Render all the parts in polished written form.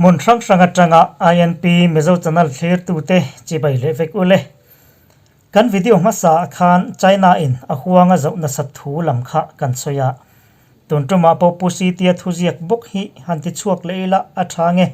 Hmun hrang hrang atanga INP Mizo Channel thlirtute chibai leh vek ule. Kan video hmasa ah khan China in a huanga zoh nasat thu lam kha kan sawi a. Tun tumah pawh Pu Sitia thuziak bawk hi han ti chhuak leh ila a tha nge.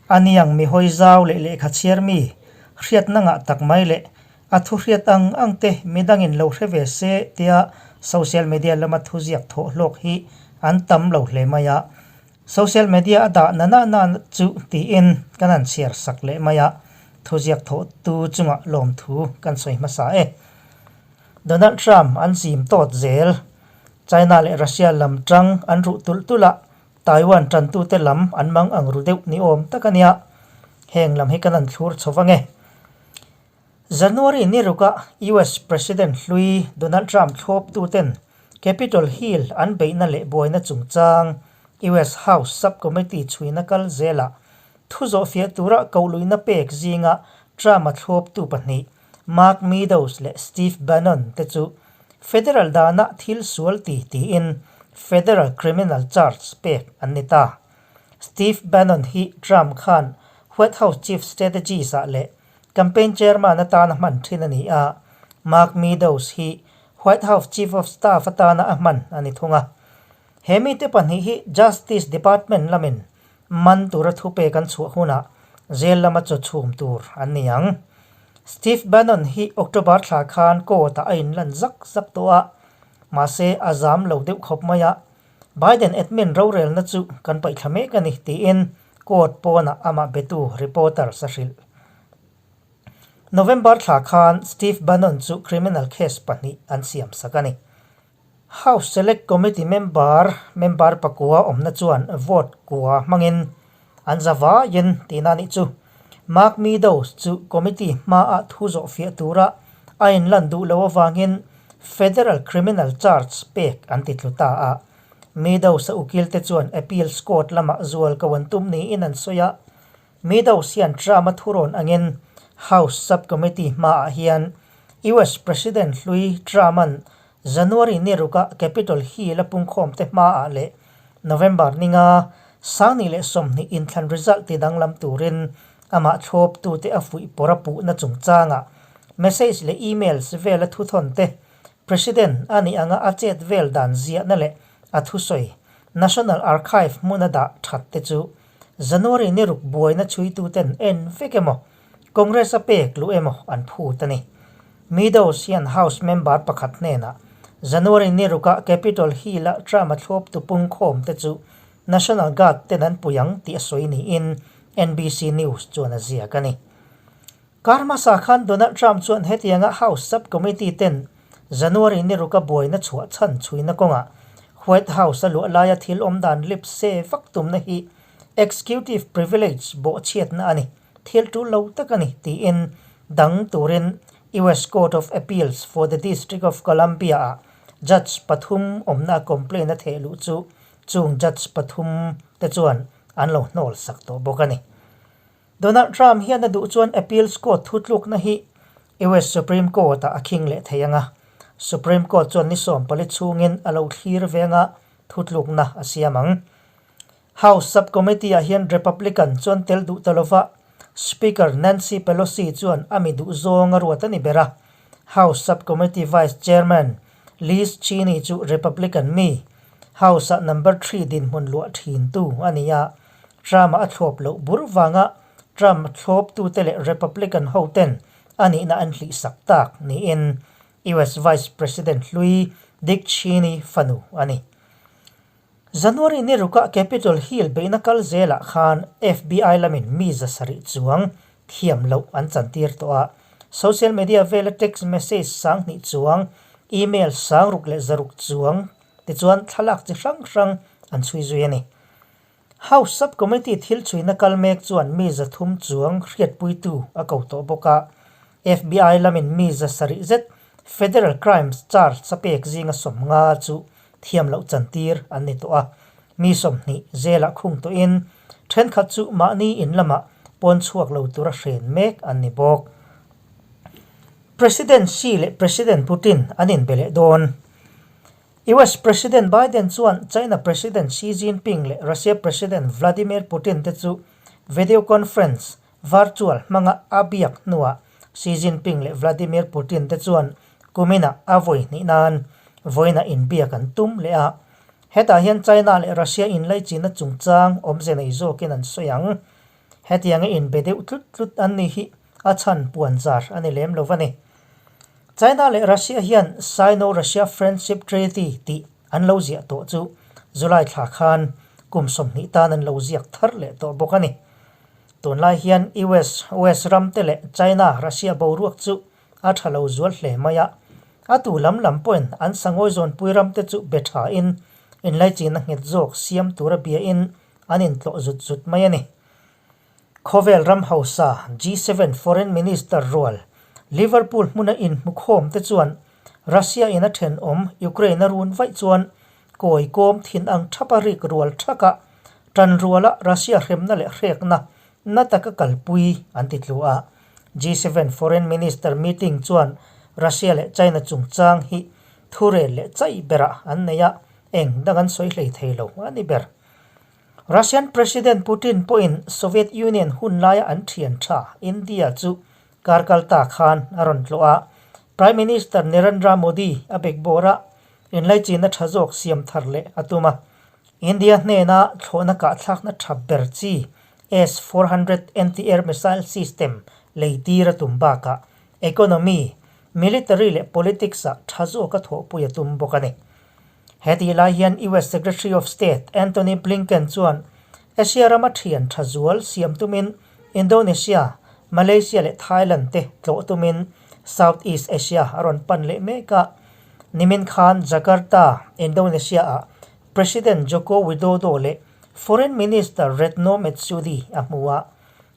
Aniang mi hawi zau leh lehkha chhiar mi hriatna ngah tak mai leh a thu hriat ang ang te midangin lo hre ve se tia social media lama thuziak thawh hlawk hi an tam lo hle mai a. Social media a dah na na na chu tiin kan han chhiar sak leh mai a, thuziak thawhtu chungah lawmthu kan sawi hmasa e. Donald Trump an zim tawt zel. China leh Russia lam tang an ruh tulh tulh a, Taiwan tantute lam an mang ang ru deuh ni awm tak a nia. Heng lam hi kan han thlur chho vang e. January ni ruka US President hlui Donald Trump thlawptuten Capitol Hill an beihna leh buaina chungchang US House Subcommittee chhuina kal zelah thu zawhfiah tura kohluihna pek zinga Trump-a thlawptu pahnih Mark Meadows leh Steve Bannon te chu federal dana thil sual ti tiin federal criminal charge pek an ni ta. Steve Bannon hi Trump khan White House Chief Strategist-ah leh Campaign Chairman atana hman thin a ni a, Mark Meadows hi White House Chief of Staff atana a hman a ni thung a. He mite pahnih hi Justice Department lamin man tura thupek an chhuah hunah jail lama chaw chhum tur an ni ang. Steve Bannon hi October thla khan court-ah a inlan zak zak tawh a, mahse a zam lo deuh khawp mai a, Biden admin rorelna chu kan paihthla mek a ni tiin court pawnah amah betu reporters a hrilh. November thla khan Steve Bannon chu criminal case pahnih an siam sak a ni. House Select Committee member member pakua awmna chuan vote kua hmangin an za vaiin tihna nih chu. Mark Meadows chu committee hmaah thu zawh fiah tura a inlan duh loh avangin federal criminal charge pek an ti tlu ta a. Meadows-a ukilte chuan appeals court lamah zual ko an tum niin an sawi a. Meadows hian Trump-a thurawn angin House subcommittee hmaah hian US President hlui Trump-a'n January ni ruka Capitol Hill-a pungkhawmte hmaah leh November ninga 2020 inthlan result ti danglam turin amah thlawptute a fuih pawr a puhna chungchangah message leh emails vela thuthawn te President a nih anga a chet vel dan ziahna leh a thusawi National Archive hmuna dah that te chu January ni ruk buaina chhuituten en vek emaw Congress a pek luh emaw an phut a ni. Meadows hian House member pakhat hnenah January ni ruka Capitol Hill-a Trump-a thlawptu pungkhawm te chu National Guard ten an pui ang tih a sawi niin NBC News chuan a ziak a ni. Kar hmasa khan Donald Trump chuan hetianga House Subcommittee ten January ni ruka buaina chhuah chhan chhuina kawngah White House a luah laia thil awm dan lip se vak tumna hi executive privilege bawhchhiatna a ni. Thil tul lo tak a ni, tiin dang turin US Court of Appeals for the District of Columbia-ah judge pathum awmna a complaint a theh luh chu chung judge pathum te chuan an lo hnawl sak tawh bawk a ni. Donald Trump hian a duh chuan appeals court thutlukna hi US Supreme Court-ah a khing leh thei ang a, Supreme Court chuan ni 14 chhungin a lo thlir venga thutlukna a siam ang. House Subcommittee-ah hian Republican chuan tel duh ta lova, Speaker Nancy Pelosi chuan a mi duh zawng a ruat a ni ber a. House Subcommittee Vice Chairman Liz Cheney chu Republican mi, House-ah number three dinhmun luah thintu a ni a. Trump-a a thlawp loh bur vanga Trump thlawptute leh Republican hoten a nihna an hlihsak tak niin US Vice President hlui Dick Cheney fanu a ni. January ni rukah Capitol Hill beihna kal zelah khan FBI lamin mi 700 chuang thiam loh an chantir tawh a. Social media vela text message 2000 chuang, email 6,600 chuang te chuan thlalak chi hrang hrang an chhui zui a ni. House Subcommittee thil chhuina kal mek chuan mi 300 chuang hriatpuitu a ko tawh bawk a. FBI lamin mi 700 zet federal crimes charge a pek zinga 50 chu thiam loh chantir an ni tawh a, mi 20 zelah khung tawhin thenkhat chu mahni in lamah pawn chhuak lo tura hren mek an ni bawk. President Xi leh President Putin an inbe leh dawn. US President Biden chuan China President Xi Jinping leh Russia President Vladimir Putin te chu Video conference, virtual, hmanga a biak hnuah Xi Jinping leh Vladimir Putin te chuan kuminah a vawi hnih nan vawiinah inbiak an tum leh a. Hetah hian China leh Russia inlaichina chungchang awmze nei zawkin an sawi ang. Hetianga inbe deuh tlut tlut an ni hi a chhan puan zar a ni lem lo va ni. China leh Russia hian Sino-Russia Friendship Treaty tih an lo ziah tawh chu July thla khan kum 20 tan an lo ziak thar leh tawh bawk a ni. Tunlai hian US, West ram te leh China, Russia boruak chu a tha lo zual hle mai a. A tu lam lam pawhin an sangawi zawnpui ram te chu be thain inlaichina nghet zawk siam tura biain an intlawh zut zut mai a ni. Khawvel ram hausa G7 Foreign Minister rual Liverpool hmuna inhmukhawm te chuan Russia in a thenawm Ukraine a run vaih chuan kawi kawm thin ang thapa rik rual thaka tan ruala Russia hremna leh hrekna na taka kalpui an ti tlu a. G7 Foreign Minister meeting chuan Russia leh China chungchang hi thurel leh chai berah an nei a, eng dang an sawi hlei thei lo a ni ber. Russian President Putin pawhin Soviet Union hun laia an thian tha India chu kar kal ta khan a rawn tlawh a, Prime Minister Narendra Modi a bek bawr a, inlaichina tha zawk siam thar leh a tum a. India hnena thlawhna kahthlakna tha ber chi S-400 anti-air missile system lei tir a tum bakah economy, military leh politics-ah tha zawk a thawhpui a tum bawk a ni. Hetih lai hian US Secretary of State Antony Blinken chuan Asia rama thian tha zual siam tumin Indonesia, Malaysia leh Thailand te tlawh tumin South East Asia a rawn pan leh mek a. Nimin khan Jakarta, Indonesia-ah President Joko Widodo leh Foreign Minister Retno Marsudi a hmu a.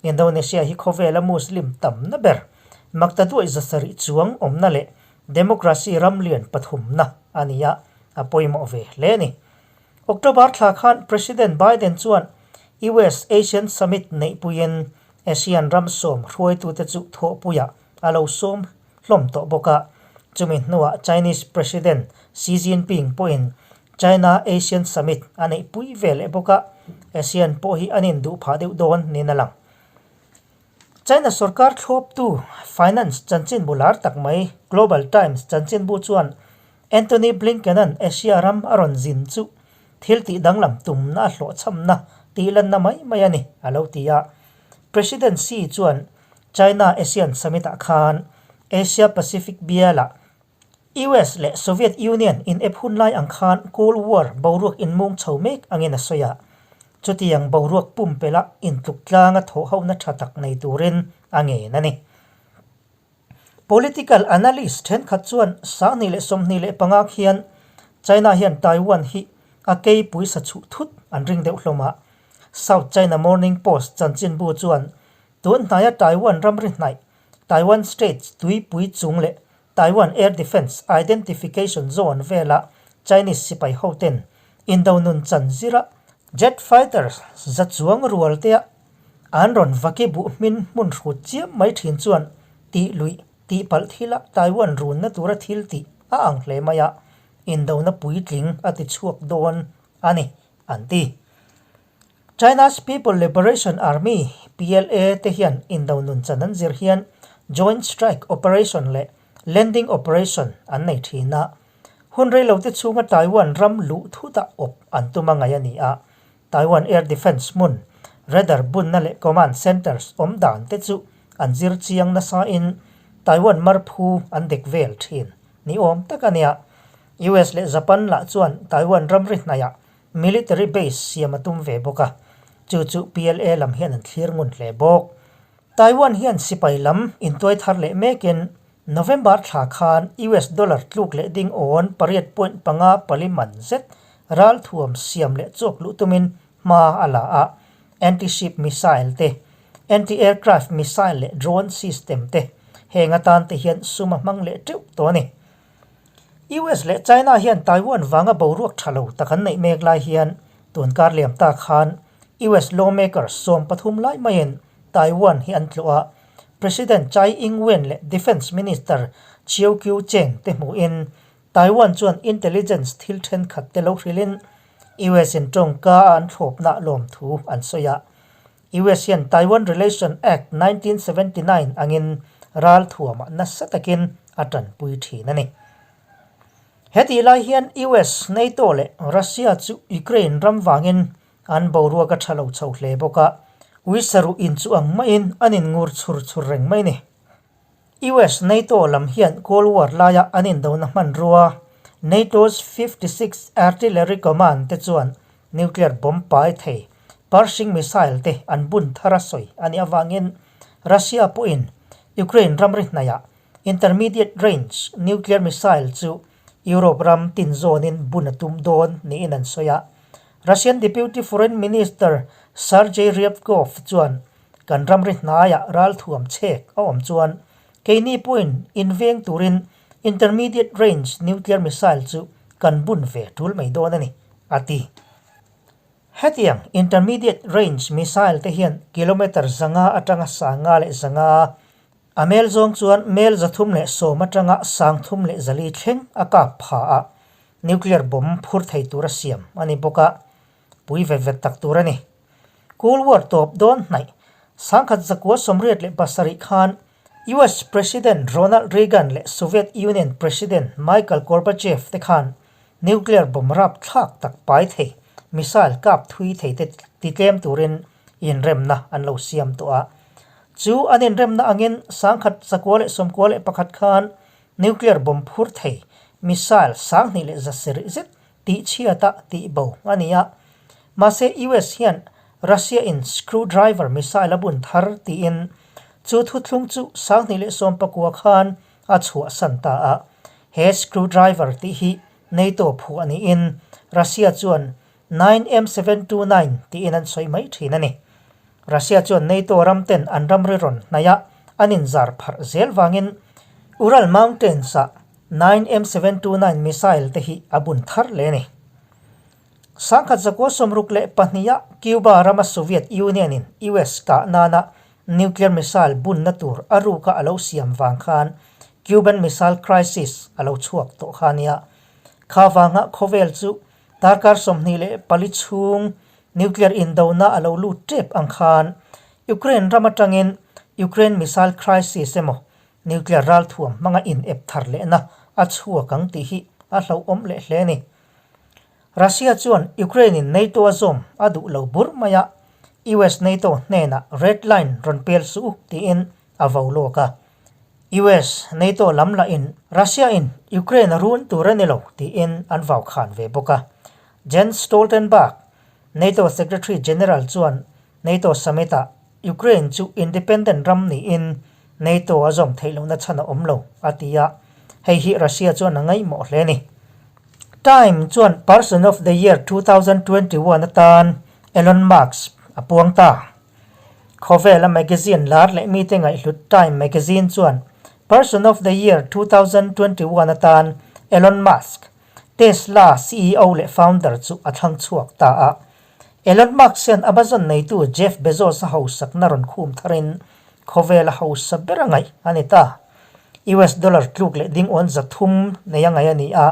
Indonesia hi khawvela Muslim tamna ber maktaduai 700 chuang awmna leh Democracy ram lian pathumna a ni a, a pawimawh ve hle a ni. October thla khan President Biden chuan US ASEAN Summit neihpuiin ASEAN ram sawm hruaitute chu thawhpuiah a lo sawm hlawm tawh bawk a. Chumi hnuah Chinese President Xi Jinping pawhin China ASEAN Summit a neihpui ve leh bawk a, ASEAN pawh hi an induh phah deuh dawn niin a lang. China sorkar thlawptu finance chanchinbu lar tak mai Global Times chanchinbu chuan Antony Blinken-a'n Asia ram a rawn zin chu thil tih danglam tumna a hlawhchhamna tih lanna mai mai a ni, a lo ti a. President Xi chuan China-ASEAN Summit-ah khan Asia-Pacific bialah US leh Soviet Union in ep hun lai ang khan Cold War boruak inmung chho mek angin a sawi a. Chutiang boruak pumpelh intluk tlanga thawhhohna tha tak nei turin a ngen a ni. Political analyst thenkhat chuan 2025 khian China hian Taiwan hi a keipui sa chhuh thut an ring deuh hlawm a. South China Morning Post chanchinbu chuan tun hnaia Taiwan ramri hnaih Taiwan Straits tuipui chung leh Taiwan Air Defence Identification Zone vela Chinese sipai hoten indo nun chan zira jet fighters za chuang rual tea an rawn vaki buh hmin hmun hrut chiam mai thin chuan tih luih tih palh thila Taiwan runna tura thil tih a ang hle mai a, indona puitling a ti chhuak dawn a ni, an ti. China's People Liberation Army, PLA, te hian indo nun chan an zir hian Joint Strike Operation leh Landing Operation an nei thin a. Hun rei lote chhunga Taiwan ram luh thutah awp an tum a ngaih a ni a. Taiwan Air Defence hmun, radar bunna leh command centers awm dan te chu an zir chiang nasain Taiwan marphu an dek vel thin ni awm tak a nia. US leh Japan lah chuan Taiwan ramri hnaihah Military base siam a tum ve bawk a, chu chu PLA lam hian an thlir ngun hle bawk. Taiwan hian sipai lam intuai thar leh mekin November thla khan US dollar tluk leh ding awn 8.5 pali man zet ralthuam siam leh chawk luh tumin hma a la a, anti-ship missile te, anti-aircraft missile leh drone system te heng atan te hian sum a hmang leh teuh tawh a ni. US leh China hian Taiwan vanga boruak tha lo tak an neih mek lai hian tun kar liam ta khan US lawmakers 13 lai maiin Taiwan hi an tlawh a, President Tsai Ing-wen leh Defence Minister Chiu Kiu-cheng te hmuhin Taiwan chuan intelligence thil thenkhat te lo hrilhin US in tawngka a an thlawpna lawmthu an sawi a. US hian Taiwan Relation Act 1979 angin ral thuamah nasa takin a tanpui thin a ni. Hetih lai hian US, NATO leh Russia chu Ukraine ram vangin an boruak a tha lo chho hle bawk a, uisaruh inchuh ang maiin an inngur chhur chhur reng mai a ni. US NATO lam hian Cold War laia an indona hmanrua NATO's 56th Artillery Command te chuan nuclear bomb pai thei Pershing missile te an bun thar a sawi a nih avangin Russia pawhin Ukraine ramri hnaihah intermediate range nuclear missile chu Europe ram tin zawnin bun a tum dawn niin an sawi a. Russian Deputy Foreign Minister Sergei Ryabkov chuan Kan ramri hnaiah ralthuam chhek a awm chuan keini pawhin inveng turin intermediate range nuclear missile chu kan bun ve tul mai dawn a ni, a ti. Hetiang intermediate range missile te hian kilometre 500 atanga 505, a mel zawng chuan mel 310 atanga 304 thleng a kap pha a, nuclear bomb phur thei tura siam a ni bawk a, pui vet vet tak tur a ni. Cold War tawp dawn hnaih 1987 khan US President Ronald Reagan leh Soviet Union President Michael Gorbachev te khan nuclear bomb rapthlak tak pai thei missile kap thui thei te titlem turin inremna an lo siam tawh a. Chu an inremna angin 1991 khan nuclear bomb phur thei missile 2170 zet tihchhiat a tihbo a ni a. Mahse US hian Russia in Screwdriver missile a bun thar tiin chu thuthlung chu 2019 khan a chhuahsan ta a. He Screwdriver tih hi NATO phuah niin Russia chuan 9M729 tiin an sawi mai thin a ni. Russia chuan NATO ram ten an ramri rawn hnaih a an inzar pharh zel vangin Ural Mountains ah 9M729 missile te hi a bun thar leh a ni. 1962 ah Cuba rama Soviet Union in US kah nana nuclear missile bunna tur a ruka a lo siam vang khan Cuban Missile Crisis a lo chhuak tawh kha a nia. Kha vanga khawvel chu darkar 24 chhung nuclear indona a lo lut tep ang khan Ukraine ram atangin Ukraine Missile Crisis emaw Nuclear ralthuam hmanga in ep thar lehna a chhuak ang tih hi a hlauhawm leh hle a ni. Russia chuan Ukraine in NATO a zawm a duh lo bur mai a, US NATO hnenah red line rawn pel suh u tiin a vo lawk a. US NATO lam lahin Russia in Ukraine a run tur a ni lo tiin an vau khan ve bawk a. Jens Stoltenberg, NATO Secretary General chuan NATO summit ah Ukraine chu independent ram niin NATO a zawm theih lohna chhan a awm lo, a ti a, hei hi Russia chuan a ngaihmawh hle a ni. Time chuan Person of the Year 2021 atan Elon Musk a puang ta. Khawvela magazine lar leh mite ngaihhlut Time magazine chuan Person of the Year 2021 atan Elon Musk, Tesla CEO leh founder chu a thlang chhuak ta a. Elon Musk hian Amazon neitu Jeff Bezos a hausakna rawn khum tharin khawvel a hausa ber a ngaih a ni ta. US dollar tluk leh ding awn 300 nei a ngaih a ni a,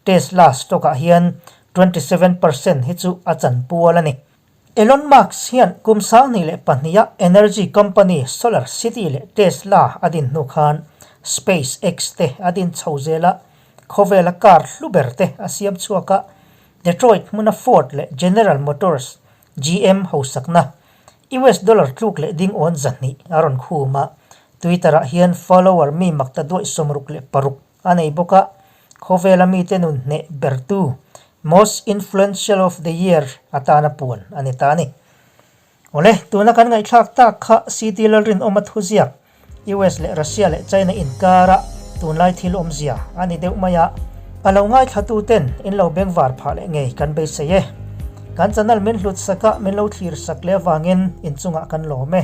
Tesla stock ah hian 27% hi chu a chan pual a ni. Elon Musk hian kum 2002 a energy company Solar City leh Tesla a din hnu khan SpaceX te a din chho zel a, khawvela car hlu ber te a siam chhuak a, Detroit hmuna Ford leh General Motors, GM, hausakna US dollar tluk leh ding awn 200 a rawn khum a. Twitter-ah hian follower mi makta duaih 66 a nei bawk a, khawvela mite nun hneh bertu Most Influential of the Year atana puan a ni ta a ni. Awle, tuna kan ngaihthlak tak kha CT Lalrinawma thuziak US leh Russia leh China inkara tunlai thil awmzia a ni deuh mai a, a lo ngaithlatu ten in lo bengvar phah leh ngei kan beisei e. Kan channel min hlut sak a, min lo thlir sak leh avangin inchungah kan lawm e.